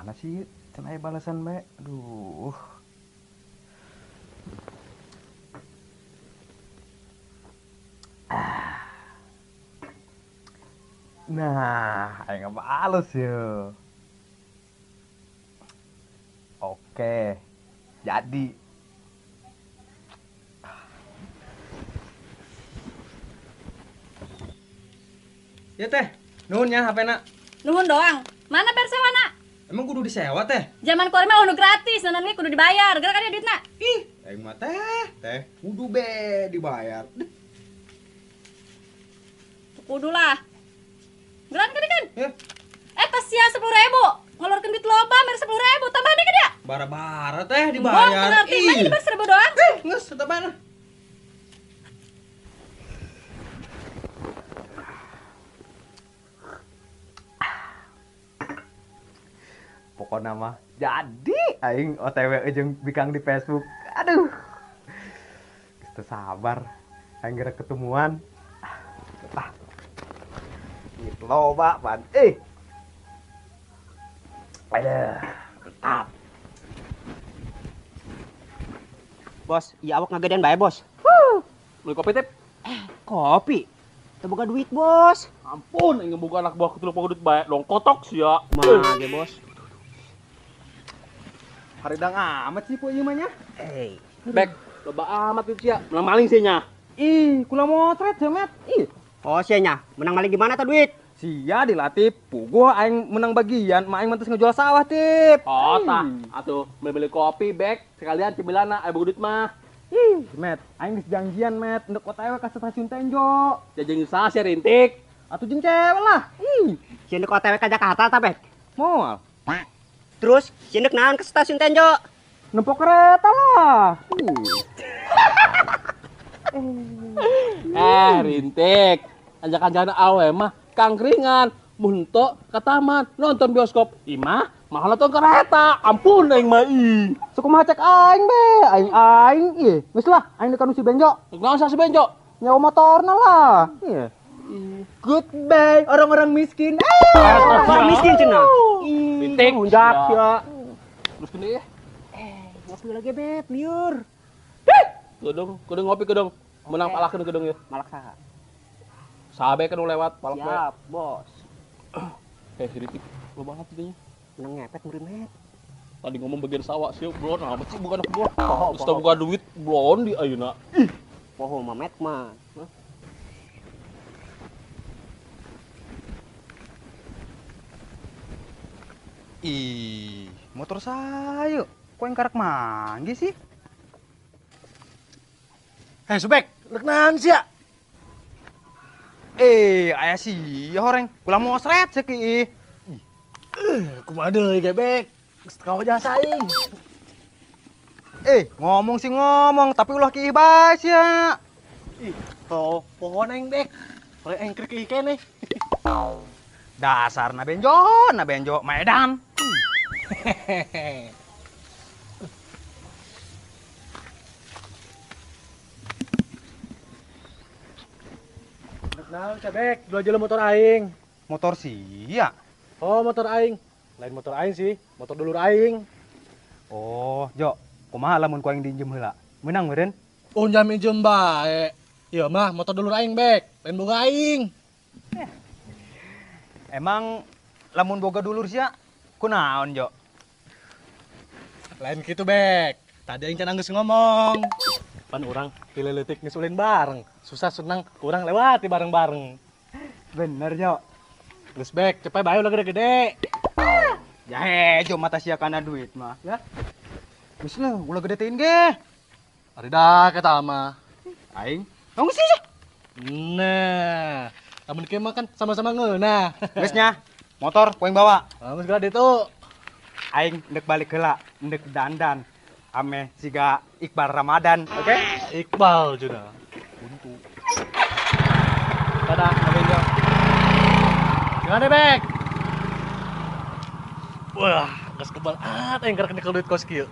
Mana sih can aya balasan bae. Aduh. Nah, aing bales ya. Oke. Jadi. Ya teh, nuhun nya HP-na. Nuhun doang. Mana bayar sewa na? Emang kudu disewa teh? Zaman kuari mah kudu gratis, naon ge kudu dibayar. Geura kan duitna. Ih, aing mah teh, kudu be dibayar. Kudu lah. Geura kan kan? Ya. Tas sia 10.000. Ngeluarkeun duit loba mere 10.000, tambah deui ke dia. Bara-bara teh dibayar. Ih, mana dibayar 1.000 doang? Geus tambahan. Pokoknya mah jadi aing OTW jeung bikang di Facebook. Aduh. Geus teu sabar aing geura ketemuan. Ah. Duit loba pan. Aduh, mantap. Bos, iya awak ngagedean bae, Bos. Beli kopi, Tip. Kopi. Teu boga duit, Bos. Ampun, aing boga anak buah kutu boga duit bae, dong kotok sia. Mah ge, Bos. Haridang amat sih poe ieu mah nya. Bek, loba amat itu sia. Menang maling sia nya. Ih, kula motret sia, Met. Ih. Oh, sia nya. Menang maling di mana tah duit? Sia dilatih puguh aing menang bagian, mah aing mah ngejual sawah, Tip. Oh, tah. Atuh beli kopi, Bek. Sekalian cemilanna aya boga duit mah. Ih, Met, aing geus janjian, Met, ndek OTW ka stasiun Tenjo. Jajeng saha sia rintik? Atuh jeung cewek lah. Ih, sia ndek OTW ka Jakarta tah, Bek? Moal. Terus, sia ndek naon ke stasiun Tenjo? Nempok kereta lah. Rintik. Anjakan-anjakan awe mah kangkringan, mun henteu ka taman, nonton bioskop. Imah mahal nonton kereta. Ampun aing mah ih. Sakumaha cek aing be, aing ih. Geus lah, aing deuk ka nu si Benjo. Naon sa si Benjo? Nyawa motorna lah. Iya. Goodbye orang-orang miskin. Orang miskin cenah. Rintik, hundak sia. Terus gede ya. Ngopi lagi bet, liur. Kedong, kedong ngopi kedong. Menang palakeun kedong ya. Malak saha? Sabe kan lewat palak bae. Siap, Bos. Si Rintik, lo banget itunya. Menang ngepet murid met. Tadi ngomong bagian sawah sih, bro. Nah, apa sih bukan aku gua. Geus teu boga duit, blon di ayeuna. Ih, poho mah met mah. Ih, motor saya kok yang karak manggi sih? Subek, rek naon sia? Aya sia horeng. Kula mosret sih ki. Kumaha deui ge, Bek? Geus teu jasa aing. Ngomong sih ngomong, tapi ulah kiih bae sia. Ih, poho pohon aing, Bek. Oleh aing keur kiih keneh. Dasar na benjo Medan. Nah, Cebek, dua jalan motor aing. Motor sia? Oh, motor aing. Lain motor aing sih, motor dulur aing. Oh, Jo, kumaha lamun ku aing diinjem heula? Menang meureun? Oh, jam injem bae. Ieu mah motor dulur aing, Bek. Lain boga aing. Emang lamun boga dulur sia kunaon, Jo? Lain kitu, Bek. Tadi aing can geus ngomong. Pan urang dileletik geus ulin bareng. Susah senang kurang lewati bareng-bareng. Bener, Jo. Geus, Bek, cepet bae ulah gede-gede. Ya hejo mata sia kana duit mah, ya. Geus lah, ulah gede teuing ge. Ari dah eta mah. Aing, tong sih. Nah, lamun kieu mah kan sama-sama ngeunah. Geus nya, motor ku aing bawa. Geus geura ditu. Aing ndek balik heula, ndek dandan. Ame siga Iqbal Ramadan, oke? Okay? Iqbal cenah. Buntu. Dadah, Benjo. Gimana, Bek? Wah, geus kebal aing karek nyekel duit kos kieu.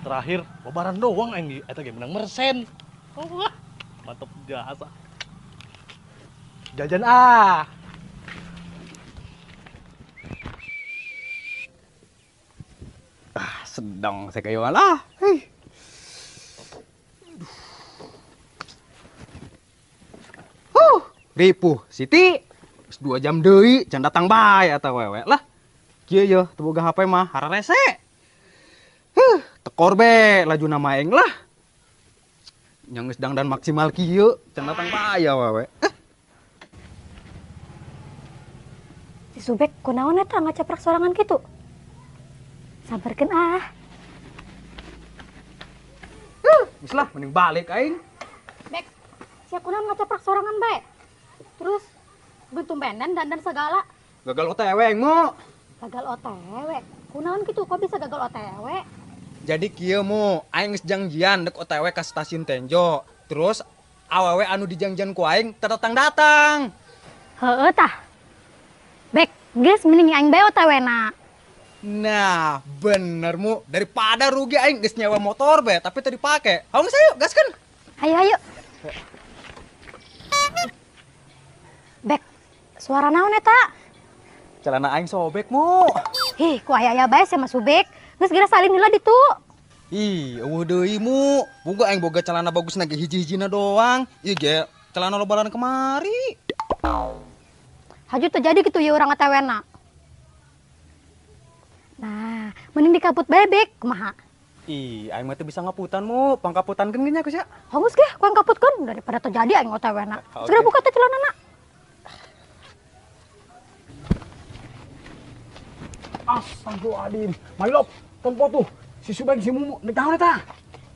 Terakhir lebaran doang aing eta ge menang mersen. Wah, mantap jasa. Jajan ah. Ah, sedang saya kayak lah. Hei. Huh, ripuh Siti. 2 jam deui can datang bae atau wewe lah. Kieu yeuh teu boga HP mah hararese. Huh, tekor be laju nama aing lah. Yang geus dangdan maksimal kieu can datang bae ya wewe. Si Subek kunaon eta ngacaprak sorangan kitu? Sabarkeun ah. Geus lah mending balik aing. Bek, sia kunaon ngacaprak sorangan bae? Terus bentumbenan dandan segala. Gagal OTW aing mu. Gagal OTW? Kunaon kitu kok bisa gagal OTW? Jadi kieu mu, aing geus janjian dek OTW ka stasiun Tenjo. Terus awewe anu dijangjian ku aing teu datang-datang. Heeh tah. Bek, geus mending aing bae OTW-na. Nah, bener mu, daripada rugi aing geus nyewa motor bae tapi teu dipake. Haung geus ayo, gaskeun. Ayo ayo. Bek, suara naon eta? Celana aing sobek mu. Hih, ku aya-aya bae sama Subek. Geus geura salin heula ditu. Ih, eueuh deui mu. Boga aing boga celana bagusna ge hiji-hijina doang. Ieu ge celana lebaran kemari. Haju terjadi gitu ya urang OTW-na. Nah, mending dikaput bae Bek, kumaha? Ih, aing mah teu bisa ngaputan mu, pangkaputankeun ge nya ku sia. Hangus ge, ku aing kaputkeun daripada terjadi aing OTW-na. Segera buka teh celanana. Astagfirullahaladzim. Mailop, tempo tuh si Subek si Mumu nek naon eta?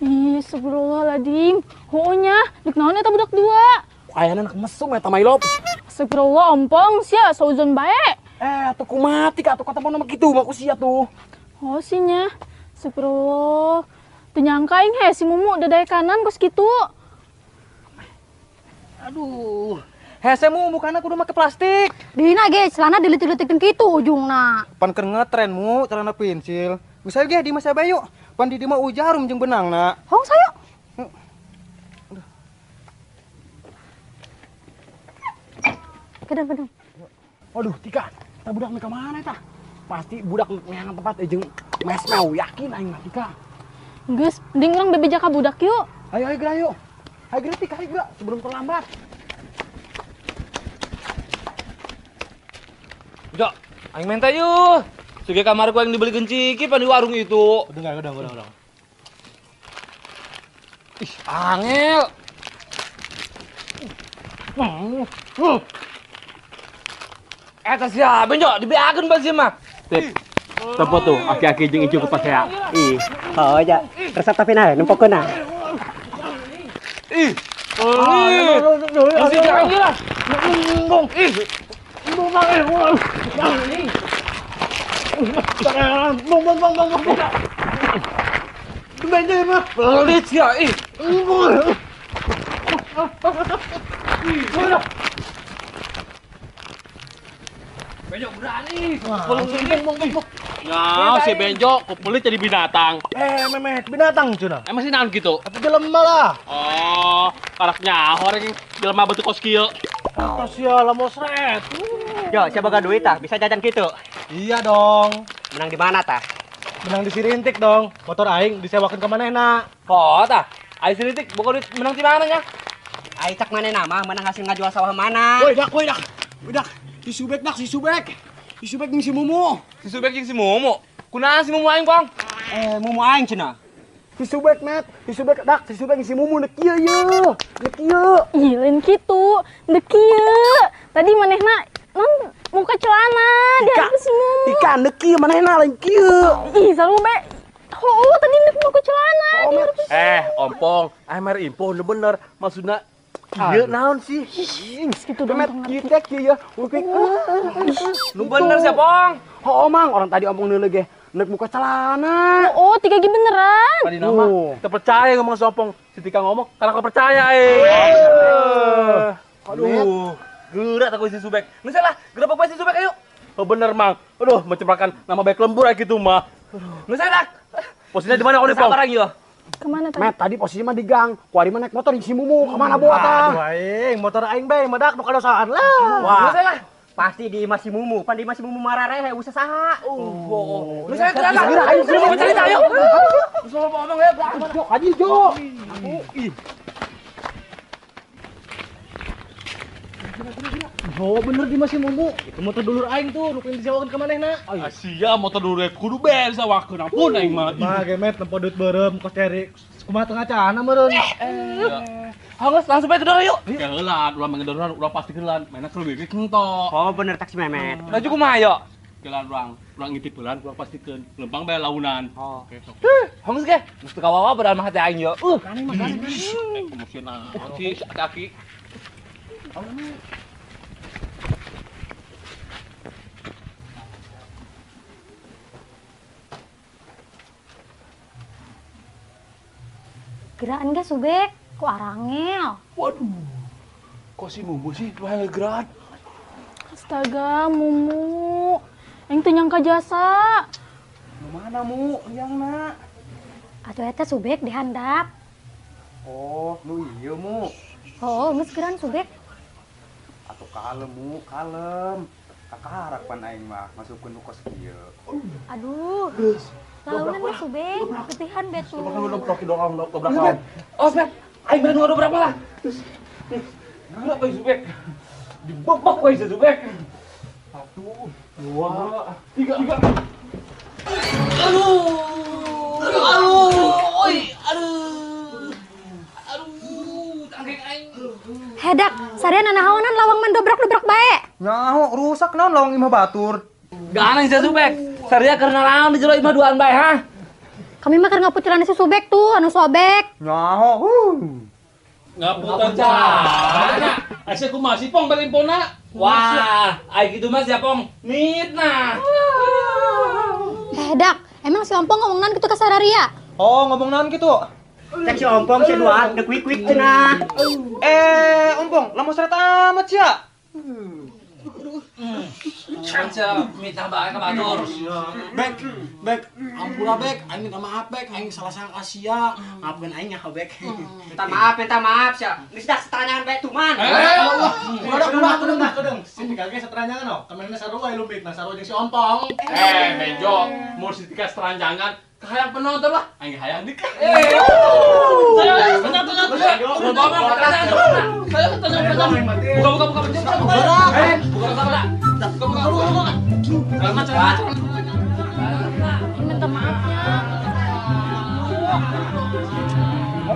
Ih, astagfirullahaladzim. Heueuh nya, nek naon eta budak dua? Ayana anak mesum eta Mailop. Astagfirullah, ompong sia sauzon bae. Eh, atuh kumati ka atuh kata mah kitu mah ku sia tuh. Oh sinya. Astagfirullah. Teu nyangka aing he si Mumu dadae kanan kos kitu. Aduh. Hese mu mukana kudu make plastik. Dina ge celana dileutik-leutikeun kitu ujungna. Pan keur ngetren mu celana pensil. Geus ayo ge di Mas Bayu. Pan di dieu mah ujarum jeung benangna. Hong sayo. Kedang-kedang. Waduh, Tika, eta budak ka mana eta? Pasti budak neangan tempat jeung mesmeu yakin aing mah Tika. Geus, mending urang bebeja ka budak yuk. Ayo ayo geura yuk. Ayo geura Tika, ayo geura sebelum terlambat. Udah, aing minta yuk. Suge kamar gua yang dibeliin ciki pan di warung itu. Udah. Ih, angel. Eta siapa Benjo? Dibeakeun ba sih mah. Tip. Tempo tuh aki-aki jeung ieu kupasea. Ih, oh ya, resep tapi nah nempokeun nah. Ih. Masih jangan lah. Ih. Bong. Pelit ya, ih. Benjo berani. Bong. Ya, si Benjo kok pelit jadi binatang. Eh, memet binatang cuna. Emang sih naon gitu? Tapi jelema lah. Oh, karaknya horeng jelema bentuk kos kieu. Atas ya lah mosret. Yo, siapa boga duit tah bisa jajan gitu. Iya dong. Menang di mana tah? Menang di Sirintik dong. Motor aing disewakeun ka manehna. Oh, tah. Aing Sirintik boga duit menang di mana nya? Aing cak manehna mah menang hasil ngajual sawah mana? Woi, dak, woi, dak. Woi, dak. Si Subek dak, si Subek. Si Subek jeung si Mumu. Si Subek jeung si Mumu. Kunaon si Mumu aing, Pong? Eh, Mumu aing cenah. Si Subek, Met. Si Subek dak, si Subek jeung si Mumu nek kieu ye. Nek kieu. Ih, lain kitu. Nek kieu. Tadi manehna non muka celana di hareup si Mumu. Tika nek kieu manehna lain kieu. Ih, selalu bae. Oh, tadi nek muka celana di hareup si Eh, ompong, aing mer info nu bener. Maksudna kieu naon sih? Gitu dong. Met kieu teh kieu ya. Nu bener sih, Pong. Oh, Mang, orang tadi ompong neuleuh ge nek muka celana. Oh, tiga G beneran. Tadi nama terpercaya ngomong sompong. Si Tika ngomong karena kau percaya eh. Aduh, gerak aku si Subek. Nggak salah, gerobak gue si Subek ayo. Oh bener, Mang. Aduh, mencemarkan nama baik lembur kayak gitu mah. Aduh, nggak salah. Posisinya di mana kau nih, Pong? Sabar aja. Kemana tadi? Met, tadi posisinya mah di gang. Kuari mah naik motor si Mumu. Kemana bawa tah? Aduh aing, motor aing bae medak nu kadosaan lah. Wah. Pasti di Mas Mumu, pan di Mas Mumu mararehe usah saha. Oh. Lu saya gerak. Ayo semua cerita ayo. Semua ngomong ya. Jo, aji Jo. Ih. Jo bener di Mas Mumu. Itu motor dulur aing tuh, nu pengen disewakeun ka manehna. Sia motor dulur kudu beres sawakeun ampun aing mah. Mah gemet nempo duit beureum kos ceri. Kumaha teu ngacana meureun. Hangus langsung bae gedor yuk. Keheula, ulah mengedoran, ulah pasti keheula. Mainna keur leuwih henteu. Oh bener taksi Memet. Laju kumaha yo? Keheula urang, urang ngitip heulaan, urang pastikeun. Lempang bae launan. Oh. Oke, sok. Hangus ge. Geus teu kawawa beran mah hate aing yo. Emosi sih kaki. Geraan ge Subek, ku arangel. Waduh. Kok si Mumu sih lu hayang gegeran? Astaga, Mumu. Aing teu nyangka jasa. Nu mana Mu? Yang na. Atuh eta Subek dihandap. Oh, nu ieu Mu. Oh, geus geran Subek. Atuh kalem Mu, kalem. Kakarak pan aing mah masukkeun nu kos kieu. Aduh. Launan mah Subek, ketihan be tuh. Dobrak. Oh, Subek. Aing bener dobrak lah. Gila euy Subek. Dibobok we si Subek. 1, 2, 3. Aduh. Aduh, oi, aduh. Aduh, tangking aing. Hedak, sarian nanahaonan lawang mendobrak-dobrak bae. Nyaho, rusak naon lawang imah batur. Gak si Subek. Saria keur nalaon di jero imah duaan bae, ha? Kami mah keur ngaputilan si Subek tuh, anu sobek. Nyaho. Ngaputan celana. Asa kumaha sih Pong bari impona? Wah, ai kitu mah sia Pong. Mitnah. Hedak, emang si Ompong ngomong naon kitu ka Sararia? Oh, ngomong naon kitu? Cek si Ompong si duaan deuk wik-wik cenah. Eh, Ompong, lamun seret amat sia. Sia mitnah bae ka batur. Bek, Bek, ampura Bek, aing minta maaf Bek, aing salah sangka sia. Maafkeun aing nya Bek. Minta maaf sia. Geus dah setanyangan bae tuman. Allah, udah, si Tika ge seteranjangan oh. Kemarin sarua lu mitnah sarua jeung si Ompong. Eh, Bejo, mau si Tika seteranjangan, kahayang penonton lah, aing hayang nikah. Saya tenang. Buka. Buka. Celana. Minta maafnya.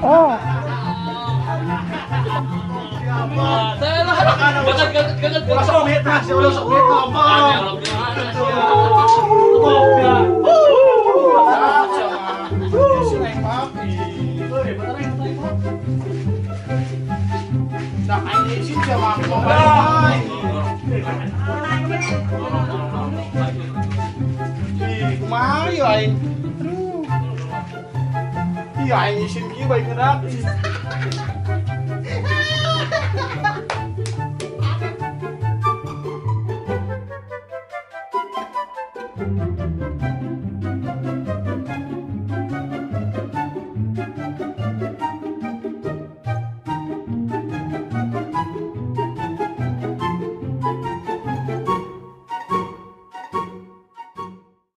Oh. Kumaha ieu aing? Aduh. Ih aing isin kieu bae ngeurak.